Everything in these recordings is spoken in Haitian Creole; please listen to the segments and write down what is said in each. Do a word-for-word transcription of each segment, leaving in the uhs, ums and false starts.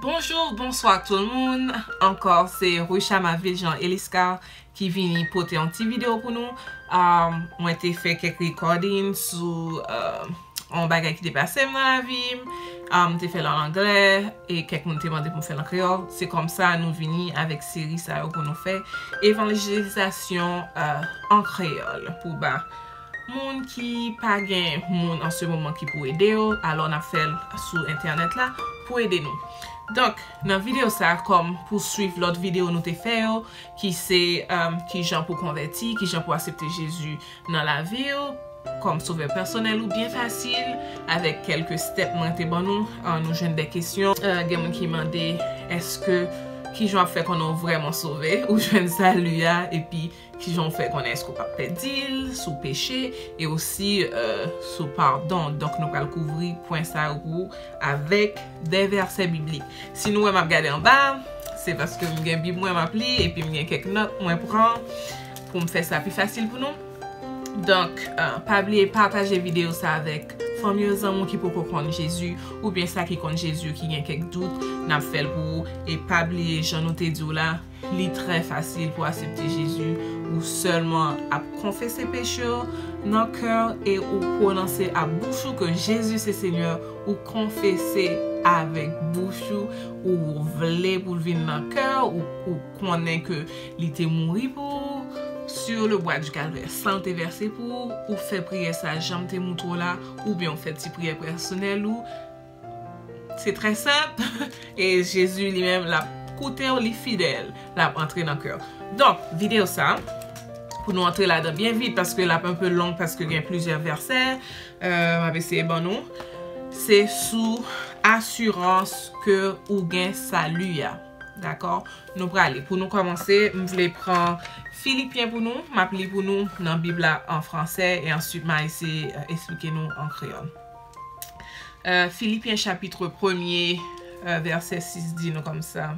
Bonjou, bonswa tout moun. Ankò, se Ruchama Viljean Eliscar ki vini pote yon ti videyo pou nou. Um, mwen te fè kèk recording sou uh, yon bagay ki te pase m nan lavi m. Um, m te fè l an anglè e kèk moun te mande pou m fè l an kreyòl. Se kòmsa nou vini avèk seri sa yo pou nou fè evanjelizasyon uh, an kreyòl pou ba moun ki pa gen moun an se moman ki pou ede yo, alò n ap fè l sou entènèt la pou ede nou. Donk, nan videyo sa, kòm pou swiv lòt videyo nou te fè yo, ki se um, kijan pou konvèti, kijan pou aksepte Jezi nan lavi w, kòm sovè pèsonèl ou byen fasil, avèk kèlke step mwen te ban nou, uh, nou jwenn de kesyon. Uh, gen moun ki mande, èske kijan w ap fè konnen w vrèman sove, ou jwenn sali a, epi kijan w fè konnen èske w p ap pèdi l, si w peche, e osi uh, si w padon. Donk, nou pral kouvri pwen sa yo pou ou avèk de vèsè biblik. Si nou wè m ap gade anba, se paske m gen Bib mwen m ap li, epi m gen kèk nòt mwen pran pou m fè sa pi fasil pou nou. Donk, uh, pa bliye pataje videyo sa avèk fanmi yo, zanmi w ki poko konn Jezi, oubyen sa ki konn Jezi ki gen kèk dout, n ap fè l pou ou. E pa bliye, jan nou te di w la, li trè fasil pou aksepte Jezi. Ou sèlman ap konfese peche w nan kè w e ou pwononse ak bouch ou ke Jezi se Senyè, ou konfese avèk bouch ou, ou vle pou l vin nan kè w, ou, ou konnen ke li te mouri pou ou sur le bois du calvaire, san l te vèse pou ou, ou fè priyè sa jan m te moutre w la, oubyen w fè ti priyè pèsonèl ou. Se trè senp. E Jezi li menm, l ap koute w, li fidèl, l ap antre nan kè w. Donk, videyo sa, pou nou antre ladan byen vit, paske l ap enpe long, paske gen plizyè vèsè, euh, m ap eseye ban nou. Se sou asirans ke ou gen sali a. Dakò? Nou prale. Pou nou kòmanse, m vle pran Filipyen pou nou. M ap li pou nou nan Bib la an fransè e answit m a eseye, euh, esplike nou an kreyòl. Euh, Filipyen chapit premye, euh, vèsè sis di nou kòmsa.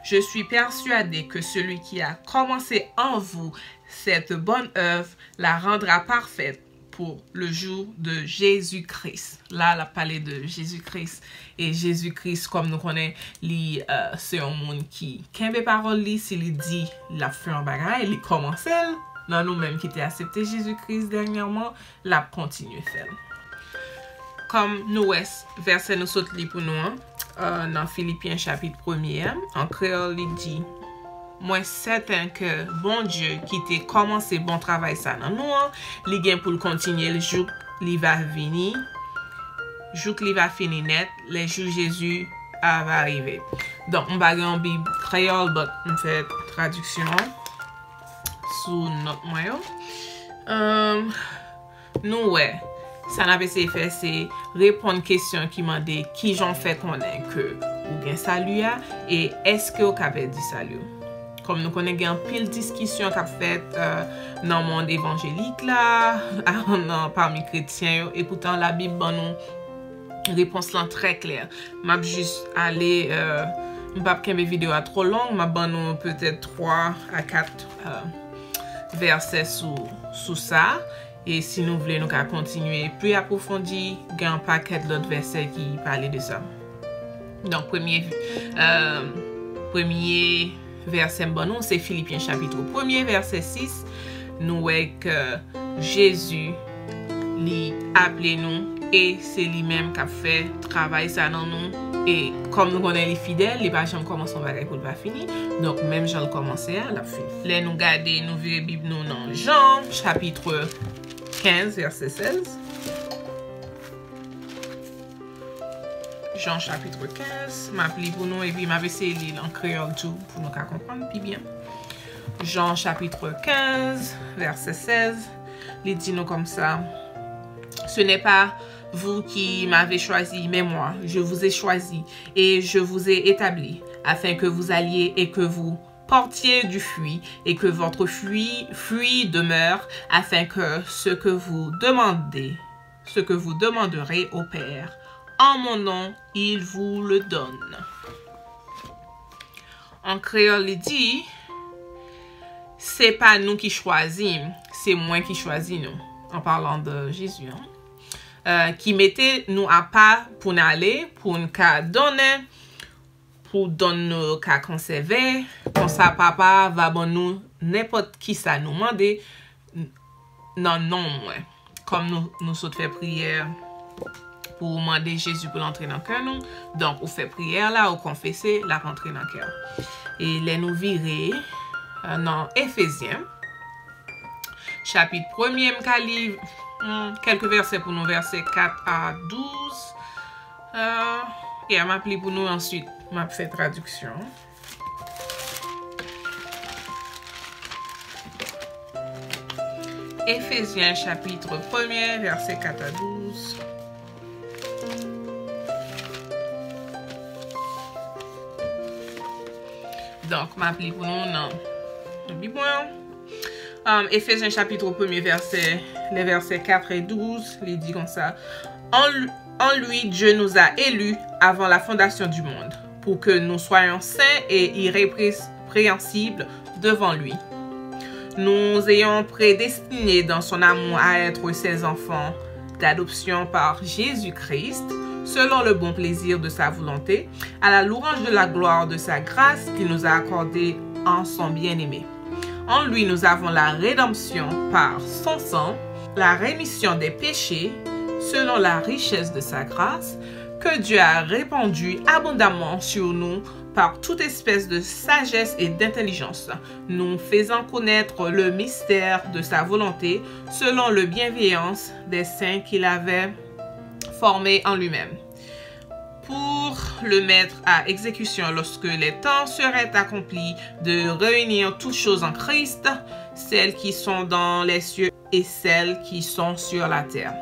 Je suis persuadé que celui qui a commencé en vous cette bonne œuvre la rendra parfaite pour le jour de Jésus-Christ. La, l ap pale de Jezi Kris. E Jezi Kris, kòm nou konnen, li euh, se yon moun ki kenbe pawòl li. Si li di l ap fè yon bagay, li kòmanse l. Nan nou menm ki te aksepte Jezi Kris dènyèman, l ap kontinye fè l. Kòm nou wè, vèsè nou sot li pou nou an, euh, nan Filipyen chapit premye a, an kreyòl, li di, mwen sèten ke Bondye ki te kòmanse bon travay sa nan nou an, li gen pou l kontinye l jouk li va vini, jouk li va fini nèt, le jour Jésus a va arriver. Donk, m pa gen yon Bib kreyòl, but m fè tradiksyon an sou nòt mwen yo. Euh, nou wè, sa n ap eseye fè, se reponn kesyon ki mande kijan w fè konnen ke ou gen sali a, e èske w ka pèdi sali w. Kòm nou konnen, gen anpil diskisyon k ap fèt euh, nan mond evanjelik la, nan pami kretyen yo, e poutan Labib ban nou repons lan trè klè. M ap jis ale, euh, m p ap kenbe videyo a twò long, m ap ban nou petèt twa a kat euh, vèsè sou, sou sa. E si nou vle, nou ka kontinye pli apwofondi, gen yon pakèt lòt vèsè ki pale de sa. Donk, premye, euh, premye vèsè m ban nou, se Filipyen chapit premye, vèsè sis. Nou wè ke Jezi, li aple nou e se li menm k ap fè travay sa nan nou. E kòm nou konnen li fidèl, li pa janm kòmanse yon bagay pou l pa fini. Donk, menm jan l kòmanse a, l ap fini. Lè nou gade, nou vire Bib nou nan Jan, chapit kenz, vèsè sèz. Jan chapit kenz, m ap li pou nou, epi m ap eseye li l an kreyòl tou, pou nou ka konprann pi byen. Jan chapit kenz, vèsè sèz, li di nou kòmsa, ce n'est pas vous qui m'avez choisi, mais moi, je vous ai choisi et je vous ai établi, afin que vous alliez et que vous portiez du fruit, et que votre fruit, fruit demeure, afin que ce que vous demandez, ce que vous demanderez au Père, en mon nom, il vous le donne. An kreyòl, li di, se pa nou ki chwazi, se mwen ki chwazi nou. En parlant de Jésus, hein. Euh, ki mete nou apa pou n ale, pou n ka donnen pou don nou yo ka konsève. Konsa, Papa a va ban nou nenpòt ki sa nou mande n-, nan non mwen. Kòm nou, nou sot fè priyè pou mande Jezi pou l antre nan kè nou, donk, ou fè priyè la, ou konfese, l ap antre nan kè w. E lè nou vire, euh, nan Efezyen, chapit premye, m ka li, hmm, kèlke vèsè pou nou, vèsè kat a douz. Euh, yeah, m ap li pou nou, answit m ap fè tradiksyon. Efezyen, chapit premye, vèsè kat a douz. Donk, m ap li pou nou nan, nan Bib mwen. Um, Éphésiens chapitre premier, verset, les versets quatre et douze, li di konsa, en, en lui, Dieu nous a élus avant la fondation du monde, pour que nous soyons saints et irrépréhensibles devant lui. Nous ayant prédestinés dans son amour à être ses enfants d'adoption par Jésus-Christ, selon le bon plaisir de sa volonté, à la louange de la gloire de sa grâce qu'il nous a accordée en son bien-aimé. En lui, nous avons la rédemption par son sang, la rémission des péchés, selon la richesse de sa grâce, que Dieu a répandue abondamment sur nous par toute espèce de sagesse et d'intelligence, nous faisant connaître le mystère de sa volonté, selon le bienveillance des saints qu'il avait formés en lui-même, pour le mettre à exécution lorsque les temps seraient accomplis, de réunir toutes choses en Christ, celles qui sont dans les cieux et celles qui sont sur la terre.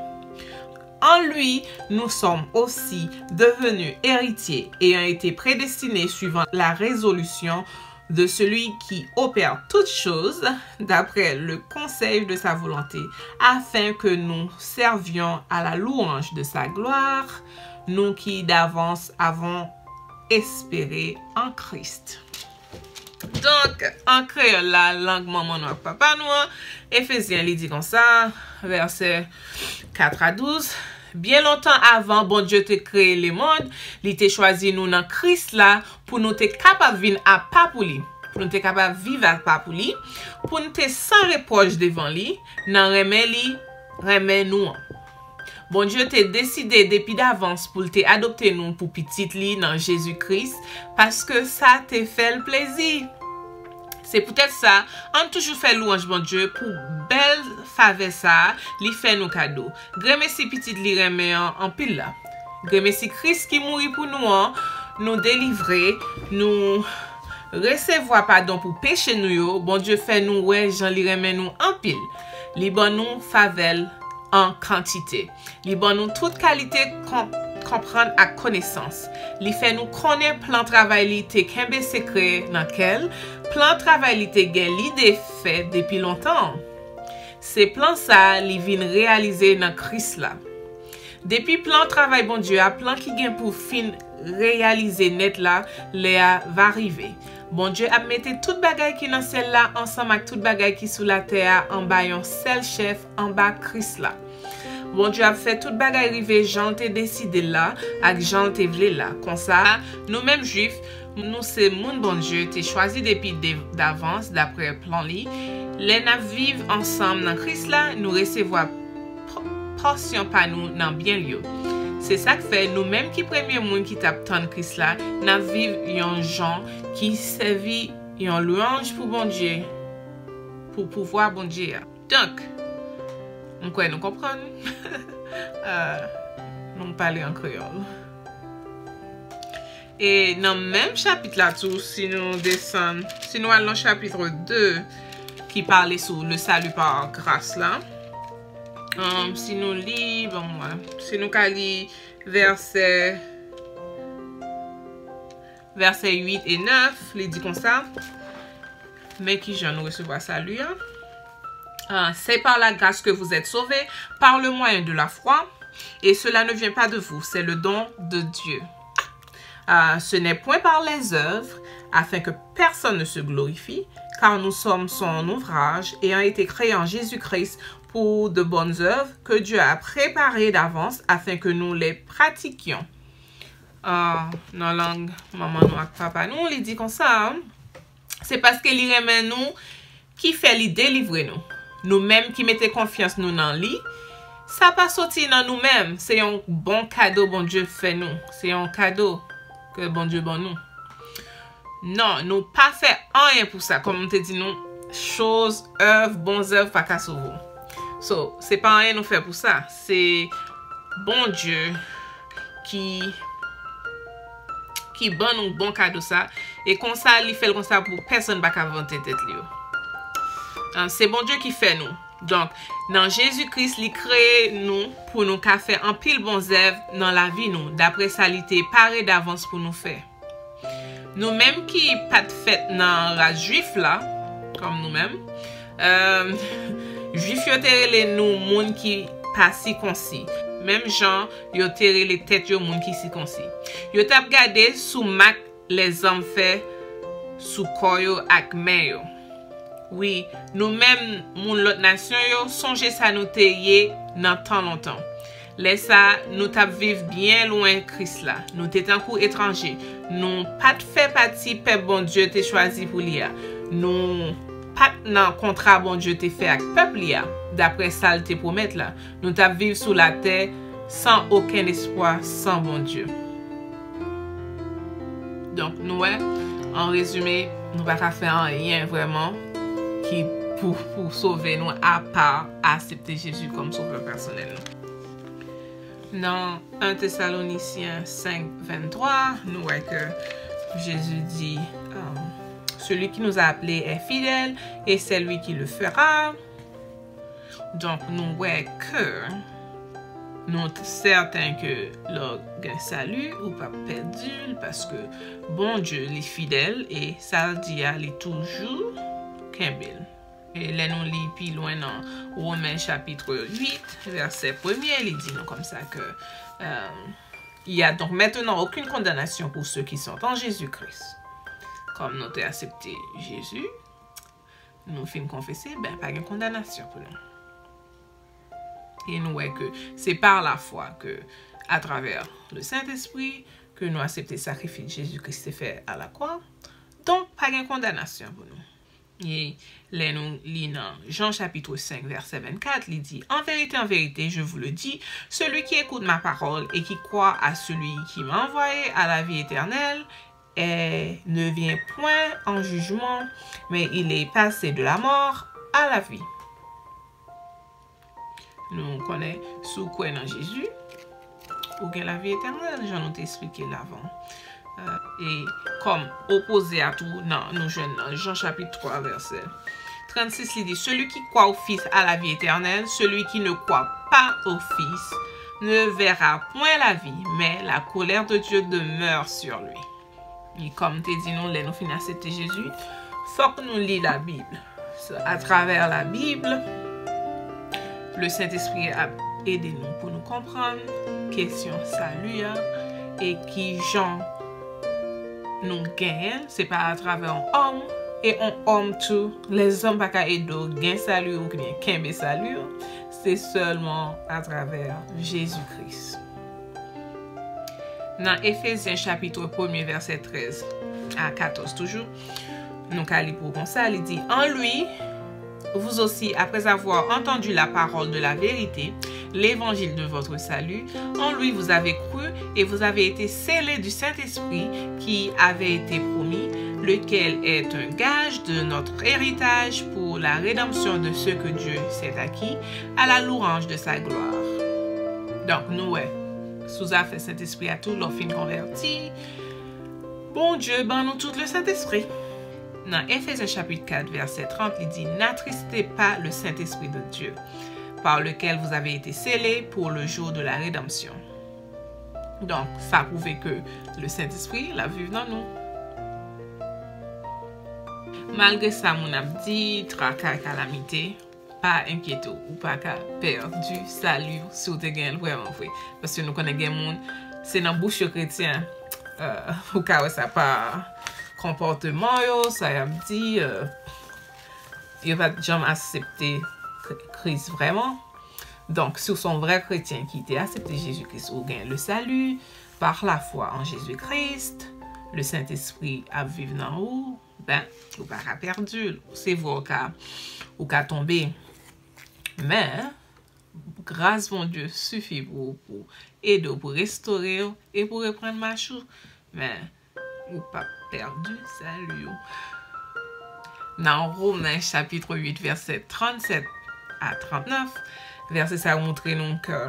En lui, nous sommes aussi devenus héritiers, ayant été prédestinés suivant la résolution de celui qui opère toutes choses d'après le conseil de sa volonté, afin que nous servions à la louange de sa gloire, nous qui d'avance avons espéré en Christ. Donk, an kreyòl la, lang manman nou ak papa nou an, Efezyen, li di konsa, vèsè kat a douz, byen lontan avan Bondye te kreye lemonn, li te chwazi nou nan Kris la pou nou te kapab vin apa pou li, pou nou te kapab viv apa pou li, pou n te san repwòch devan li, nan renmen li renmen nou an. Bondye te deside depi davans pou l te adopte nou pou pitit li nan Jezi Kris, paske sa te fè l plezi. Se poutèt sa, ann toujou fè lwanj Bondye pou bèl favè sa a li fè nou kado. Granmesi pitit li renmen an anpil la. Granmesi Kris ki mouri pou nou an, nou delivre, nou resevwa padon pou peche nou yo, Bondye fè nou wè jan li renmen nou anpil. Li ban nou favè l an kantite. Li ban nou tout kalite kon-, konprann ak konesans. Li fè nou konnen plan travay li te kenbe sekrè nan kè l, plan travay li te gen lide fè depi lontan an. Se plan sa a li vin reyalize nan Kris la. Depi plan travay Bondye a, plan ki gen pou fin reyalize nèt la, lè a va rive. Bondye ap mete tout bagay ki nan syèl la ansanm ak tout bagay ki sou latè a anba yon sèl chèf, anba Kris la. Bondye ap fè tout bagay rive jan l te deside l la ak jan l te vle l la. Konsa, nou menm Jwif, nou se moun Bondye te chwazi depi de-, davans, daprè plan li. Lè n ap viv ansanm nan Kris la, nou resevwa pò-, pòsyon pa nou nan byen l yo. Se sa k fè, nou menm ki premye moun ki t ap tann Kris la, n ap viv yon jan ki sèvi yon lwanj pou Bondye, pou pouvwa Bondye a. Donk, m kwè nou konprann. Euh, nou pale an kreyòl. E nan menm chapit la tou, si nou desann, si nou al nan chapit de, ki pale sou le salut par grâce la, um, si nou li, bon, mwen, si nou ka li vèsè, vèsè uit e nèf, li di konsa, men ki jan nou resevwa sali a. Ah, c'est par la grâce que vous êtes sauvés, par le moyen de la foi, et cela ne vient pas de vous, c'est le don de Dieu. Ah, ce n'est point par les œuvres, afin que personne ne se glorifie, car nous sommes son ouvrage, ayant été créés en Jésus-Christ pour de bonnes œuvres que Dieu a préparées d'avance afin que nous les pratiquions. Ah, nan lang manman nou ak papa nou, li di konsa, se paske li renmen nou ki fè li delivre nou. Nou menm ki mete konfyans nou nan li, sa pa soti nan nou menm, se yon bon kado Bondye fè nou. Se yon kado ke Bondye ban nou. Non, nou pa fè anyen pou sa. Kòm m te di nou, choz, èv, bon zèv pa ka sove w. So, se pa anyen nou fè pou sa. Se Bondye ki ki ban nou bon kado sa, e konsa li fè l konsa pou pèsonn pa ka vante tèt li yo. Ah, se Bondye ki fè nou. Donk, nan Jezi Kris, li kreye nou pou nou ka fè anpil bon zèv nan lavi nou, dapre sa li te pare davans pou nou fè. Nou menm ki pa t fèt nan ras jwif la, kòm nou menm, euh, jwif yo te rele nou moun ki pa sikonsi, menm jan yo te rele tèt yo moun ki sikonsi. Yo t ap gade sou mak lèzòm fè sou kò yo ak men yo. Wi, nou menm moun lòt nasyon yo, sonje sa nou te ye nan tan lontan. Lè sa, nou t ap viv byen lwen Kris la. Nou te tankou etranje. Nou pa t fè pati pèp Bondye te chwazi pou li a. Nou pa t nan kontra Bondye te fè ak pèp li a, dapre sa l te pwomèt la. Nou t ap viv sou latè san okenn espwa, san Bondye. Donk, nou wè, an rezime, nou pa ka fè anyen vrèman ki pou, pou sove nou, apa aksepte Jezi kòm sovè pèsonèl nou. Nan un Thessaloniciens cinq, vingt-trois, nou wè ke Jezi di, euh, celui qui nous a appelés est fidèle, et c'est lui qui le fera. Donk, nou wè ke nou t-, sèten ke lè w gen sali, ou p ap pèdi l, paske Bondye, li fidèl, e sa l di a, li toujou kenbe l. E lè nou li pi lwen nan Women chapit uit, vèsè premye, li di nou konsa ke, euh, il y a donc maintenant aucune condamnation pour ceux qui sont en Jésus-Christ. Kòm nou te aksepte Jezi, nou fin konfese, ben, pa gen kondanasyon pou nou. E nou wè ke se par la foi ke, à travers le Saint-Esprit, ke nou aksepte sakrifis Jezi Kris te fè a la kwa. Donk, pa gen kondanasyon pou nou. E lè nou li nan Jan chapit senk, vèsè vennkat, li di, en vérité, en vérité, je vous le dis, celui qui écoute ma parole et qui croit à celui qui m'a envoyé a la vie éternelle, et ne vient point en jugement, mais il est passé de la mort à la vie. Nou konnen, si w kwè nan Jezi, ou gen lavi etènèl, jan nou te eksplike l avan. Euh, e kòm opoze a tou, nan, nou jwenn nan Jan chapit twa, vèsè trannsis, li di, celui qui croit au Fils a la vie éternelle, celui qui ne croit pas au Fils ne verra point la vie, mais la colère de Dieu demeure sur lui. E kòm m te di nou, lè nou fin aksepte Jezi, fòk nou li Labib. So, atravè Labib, le Sentespri ap ede nou pou nou konprann kesyon sali a e ki jan nou genyen l. Se pa atravè yon òm, e yon òm tou, lèzòm pa ka ede w gen sali oubyen kenbe sali w. Se sèlman atravè Jezi Kris. Nan Efezyen chapit premye, vèsè trèz a katòz toujou, nou ka li pou konsa, li di, en lui, vous aussi, après avoir entendu la parole de la vérité, l'évangile de votre salut, en lui vous avez cru et vous avez été scellés du Saint-Esprit qui avait été promis, lequel est un gage de notre héritage pour la rédemption de ceux que Dieu s'est acquis, à la louange de sa gloire. Donk, nou wè, sou zafè Sentespri a tou, lè w fin konvèti, Bondye ban nou tout le Saint-Esprit. Nan Efezyen chapit kat, vèsè trant, li di, n'attristez pas le Saint-Esprit de Dieu, par lequel vous avez été scellés pour le jour de la rédemption. Donk, sa pwouve ke le Sentespri, l ap viv nan nou. Malgre sa moun ap di, traka, kalamite, pa enkyete w, ou pa ka pèdi sali w si w te gen l vrèman vre. Paske nou konnen gen moun, se nan bouch yo kretyen, euh, ou ka wè sa pa konpòteman yo, sa y ap di, euh, yo pa t janm aksepte Kri-, Kris vrèman. Donk, si w se yon vrè kretyen ki te aksepte Jezi Kris, ou gen le salut, par la foi en Jésus-Christ, le Saint-Esprit ap viv nan ou, ben, ou pa ka pèdi l. Se vre ou ka, ou ka tonbe. Men, gras Bondye sifi pou, pou ede w, pou restore w e pou reprann mach ou. Men, ou p ap pèdi sali w. Nan Women chapit uit, vèsè trannsèt a trannèf, vèsè sa yo montre nou ke,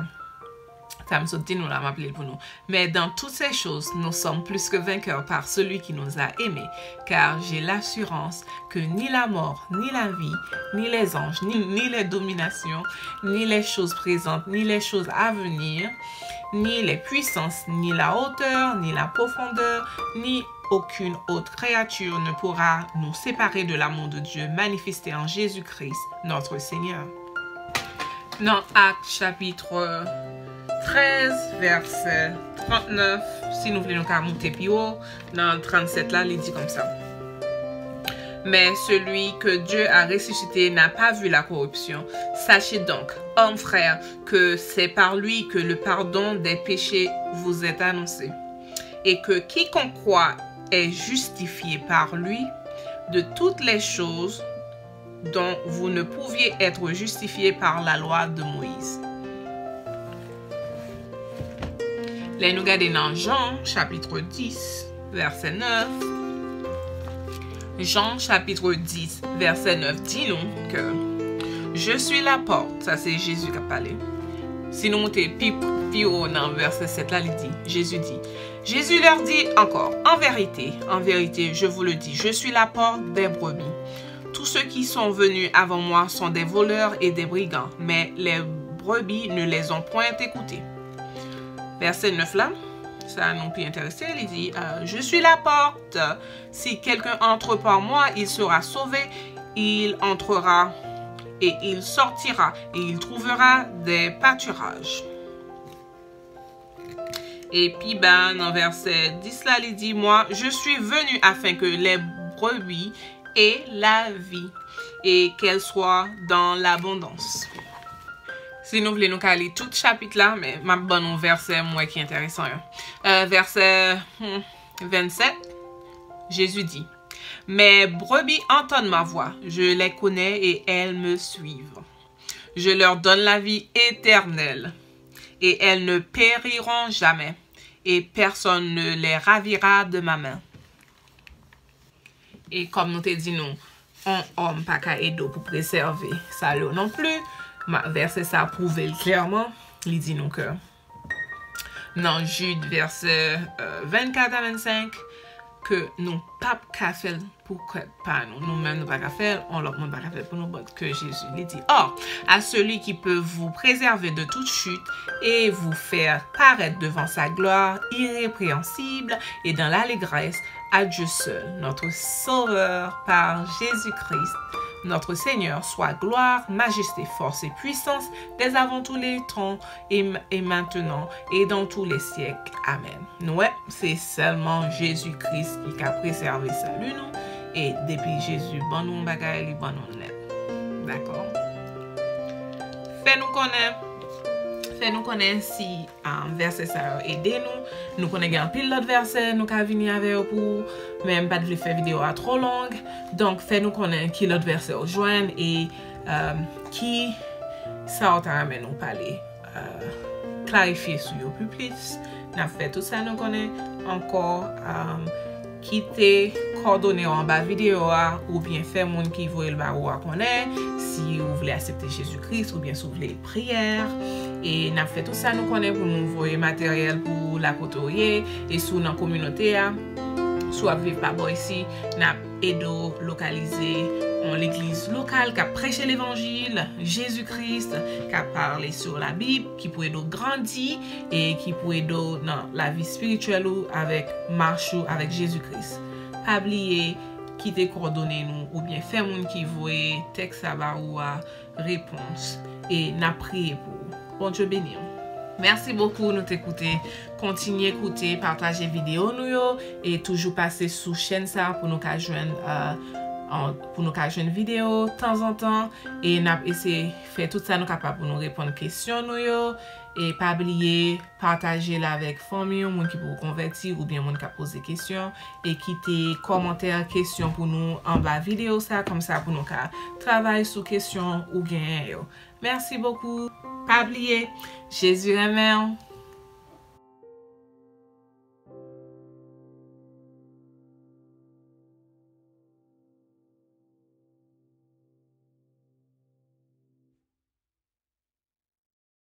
sa m sot di nou la, m ap li l pou nou. Mais dans toutes ces choses, nous sommes plus que vainqueurs par celui qui nous a aimés, car j'ai l'assurance que ni la mort, ni la vie, ni les anges, ni, ni les dominations, ni les choses présentes, ni les choses à venir, ni les puissances, ni la hauteur, ni la profondeur, ni aucune autre créature ne pourra nous séparer de l'amour de Dieu manifesté en Jésus-Christ, notre Seigneur. Nan Ak chapit trèz, vèsè trannèf, si nou vle nou ka moute pi wo, nan trannsèt la, li di konsa. Mais celui que Dieu a ressuscité n'a pas vu la corruption. Sachez donc, hommes frères, que c'est par lui que le pardon des péchés vous est annoncé, et que quiconque croit est justifié par lui de toutes les choses dont vous ne pouviez être justifié par la loi de Moïse. Lè nou gade nan Jan, chapit dis, vèsè nèf, Jan, chapit dis, vèsè nèf, di nou ke, Je suis la porte, sa se Jezi k ap pale. Si nou moute pi, pi wo nan vèsè sèt la, li di, Jésus dit, Jésus leur dit encore, En vérité, en vérité, je vous le dis, je suis la porte des brebis. Tous ceux qui sont venus avant moi sont des voleurs et des brigands, mais les brebis ne les ont point écouté. Vèsè nèf la, sa nou pi enterese, li di, euh, Je suis la porte. Si quelqu'un entre par moi, il sera sauvé, il entrera et il sortira et il trouvera des pâturages. E pi ba, nan vèsè dis la, li di, Moi, je suis venu afin que les brebis aient la vie, et qu'elle soit dans l'abondance. Si nou vle, nou ka li tout chapit la, men m ap ban nou vèsè m wè ki enteresan yo. Euh, vèsè, hmm, vennsèt, Jésus dit, Mes brebis entendent ma voix, je les connais et elles me suivent. Je leur donne la vie éternelle, et elles ne périront jamais, et personne ne les ravira de ma main. E kòm nou te di nou, on òm pa ka ede w pou prezève sali w non pli, ma-, vèsè sa pwouve l klèman, li di nou ke nan Jid vèsè, euh, vennkat a vennsenk, ke nou p ap ka fè l pou kont pa nou. Nou menm nou pa ka fè l, on lòt moun pa ka fè l pou nou, but ke Jezi. Li di, Or, à celui qui peut vous préserver de toute chute et vous faire paraître devant sa gloire irrépréhensible et dans l'allégresse à Dieu seul, notre Sauveur, par Jésus-Christ, notre Seigneur, soit gloire, majesté, force et puissance dès avant tous les temps et, et maintenant et dans tous les siècles. Amen. Nou wè, se sèlman Jezi Kris ki ka prezève sali nou. E depi Jezi ban nou yon bagay, li ban nou nèt. Dakò? Fè nou konnen, fè nou konnen si, ah, vèsè sa yo ede nou. Nou konnen gen anpil lòt vèsè nou ka vini avè yo pou ou, men m pa t vle fè videyo a twò long. Donk, fè nou konnen ki lòt vèsè w jwenn e, ah, ki sa w ta renmen nou pale, ah, klarifye sou yo pi plis. N ap fè tout sa nou konnen ankò, ah, kite kòdone w anba videyo a, oubyen fè moun ki voye l ba ou a konnen si ou vle aksepte Jezi Kris, oubyen si w vle priyè. E n ap fè tout sa nou konnen pou nou voye materyèl pou ou la kote w ye. E si w nan kominote a, si w ap viv pa bò isi, n ap ede w lokalize yon legliz lokal k ap preche levanjil Jezi Kris, k ap pale sou Labib, ki pou ede w grandi e ki pou ede w nan lavi espirityèl ou avèk mach ou avèk Jezi Kris. Pa bliye kite kòdone nou oubyen fè moun ki voye tèks sa ba ou a repons e n ap priye pou ou. Bondye beni w. Mèsi bokou nou te koute. Kontinye koute, pataje videyo nou yo e toujou pase sou chèn sa pou nou ka jwenn, euh, an, pou nou ka jwenn videyo tanzantan. E n ap eseye fè tout sa nou kapab pou nou reponn kesyon nou yo. E pa bliye pataje l avèk fanmi w, moun ki poko konvèti oubyen moun k ap poze kesyon. E kite kòmantè, kesyon pou nou anba videyo sa, kòmsa pou nou ka travay sou kesyon ou genyen yo. Merci beaucoup. Pa bliye, Jezi renmen w.